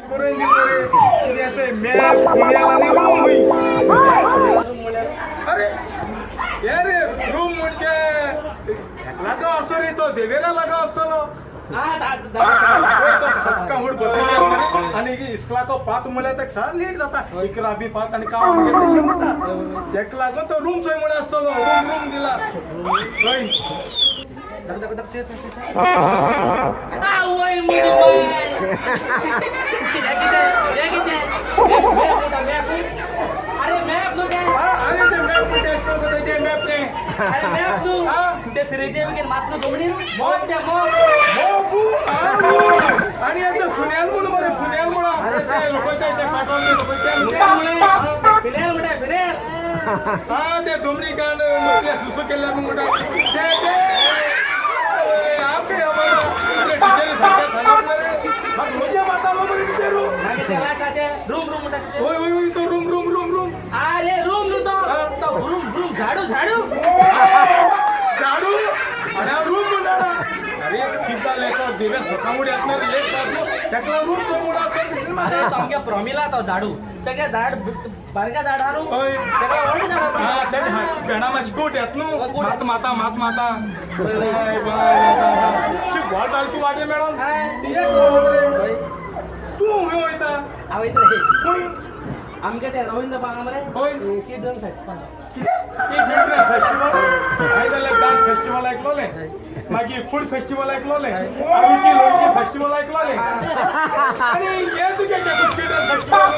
बरोवन दिलो रे कित्याचें मॅप फुनेल आनी रूम हुंय. अरे हे रे रूम म्हणजे लागो आसतो रे तो झेवियरा लागो आसतलो. तो सक्का म्हूण बसयले आनी इस्कलाचो पात म्हणल्यार ताका सार लेट जाता 11 बी पात आनी काम तशें वता तेका लागून तो रूम चोय म्हूण आसतलो रूम रूम दिला. हय अरे मॅप न्हू तें. अरे ते मॅप ते मॅप तें. अरे मॅप न्हू ते श्रीदेवी मातलो दोमणी मोप ते मोप मोपू. आनी आतां फुनेल म्हणून मरे फुनेल म्हणून ते लोक ते पेट्रोल लोक फिनेल म्हणटा फिनेल. हा ते दोमणी कान सुसू केल्ल्या म्हणटा ते ते आमकां टिचरी सारकें सांगलें म्हजे मातालो मरे टिचरू. रूम रूम म्हणटा. होय होय होय तो रूम रूम रूम रूम. अरे रूम न्हू तो तो रूम रूम झाडू झाडू झाडू आनी हांव रूम म्हणटा. अरे कितें जालें तो दिवे सकाळ येतना लेट जालो तेका रूम तो म्हूण आसता. आमगे प्रमिला तो झाडू तेगे झाड बारक्या झाड हा न्हू तेका व्हडलें झाड. भेंडा मातशी गोट येत न्हू मात माता मात माता गोड जालें तूं वाटे मेळोन तूं खंय वयता. हांव वयता रे आमगे ते रवींद्र बागा मरे चिल्ड्रन फेस्टिवल. कितें चिल्ड्रन फेस्टिवल? हांवें जाल्यार डान्स फेस्टिवल आयकलोलें, मागीर फूड फेस्टिवल आयकलोलें, आळूची लोणची फेस्टिवल आयकलोलें, आनी हें तुगें चिल्ड्रन फेस्टिवल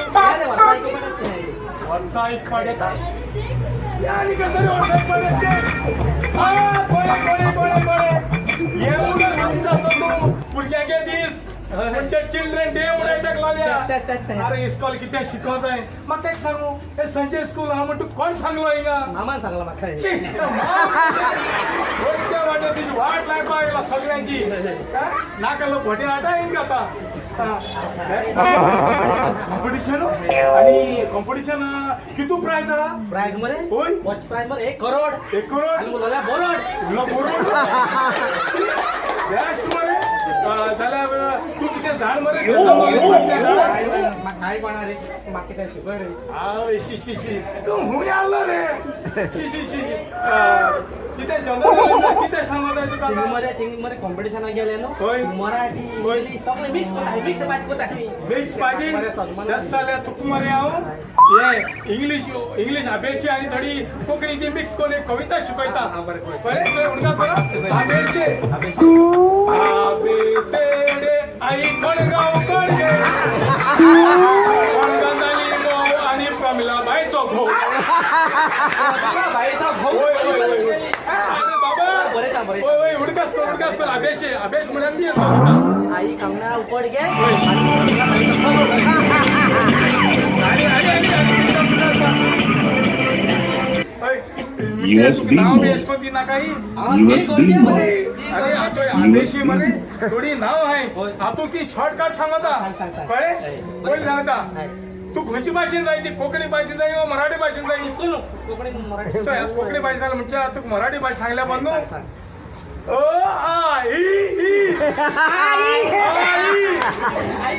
वर्सा एक पाट येता आनी कसरी वर्सा एक पाट येता. पळय पळय पळय पळय हें म्हणून समजता तूं भुरग्यांके दीस म्हणजे चिल्ड्रन डे म्हणून येताक लागल्या. अरे इस्कॉल कितें शिकोत जाय म्हाका तेका सांगू हे संजय स्कूल आहा म्हण तूं कोण सांगलो हिंगा? मामान सांगला म्हाका. वयच्या वाटे तुजी वाट लागपाक येयला सगळ्यांची. नाका लोक भटी हाडटा हिंगा आतां. कॉम्पिटिशन आनी कॉम्पिटिशन कितू प्रायज आहा? प्रायज मरे होय फर्स्ट प्रायज मरे 1 करोड. 1 करोड आनी उरलोल्या बोरोड. उरलो बोरोड बेस्ट मरे. जाल्यार तूं कितें झाड मरे काय कोणा रे म्हाका कितें शिकय रे. आवय शी शी शी तूं हुंय आहलो रे. शी शी शी कितें जनरल कितें सांगो जाय तुका? थिंग मरे थिंग मरे कॉम्पिटिशनाक गेले न्हू मराठी इंग्लीश सगळें मिक्स कोता मिक्स भाजी कोता. मिक्स भाजी जस जाल्यार तुका मरे हांव हे इंग्लीश इंग्लीश अभ्यासी आनी थोडी कोंकणीची मिक्स करून एक कविता शिकयता. बरें थंय उडका अभ्यासे आबेसेडे आई कोणगांव कोणगे कोणगांव जाली मोव आनी प्रमिला बायचो घोव. बायचो घोव. अरे बाबा होय होय उडकास कर उडकास कर अभ्यासे अभ्यास म्हळ्यार ती येतो तुका. आई कंगना उपड गे. आनी आनी आनी नाव बी अशें करून दिनाकाय. अरे आतां आदेशी मरे थोडी नाव आहे हातूं ती शॉर्टकट सांगता कळ्ळें? पयलीं सांगता तूं खंयची भाशेन जाय ती कोंकणी भाशेन जाय वा मराठी भाशेन जाय? कोंकणी भाशेन जाल्यार म्हणजे तुका मराठी भाशे सांगल्या पण न्हू अ आ इ ई आई.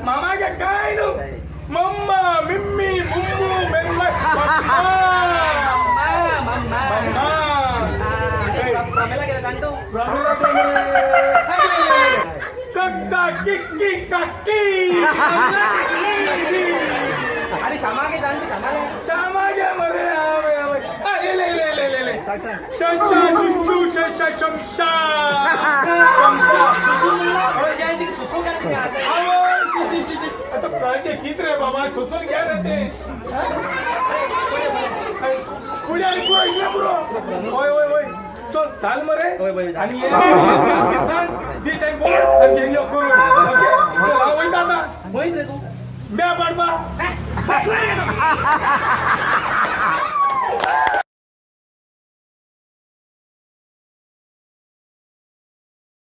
मामा काय न्हू मम्मा मिम्मी मुम्मू मेम्मा मम्मा मम्मा. प्रमिला कक्का किक्की काकी. अरे श्यामा गे श्यामा गे मरे आवे आवे. अरे ले ले ले ले ले शशा शुशु शशा शमशा शमशा सुसू शी शी शी. आता कळचे कित रे बाबा सुसून घ्या रे ते फुडें आनी पुरो इतलें पुरो. हय हय हय चल चाल मरे. आनी सांग दी तांकां बोल आनी तेंगे करून. ओके चल हांव वयता आतां. वयत रे तूं म्या पाडपा.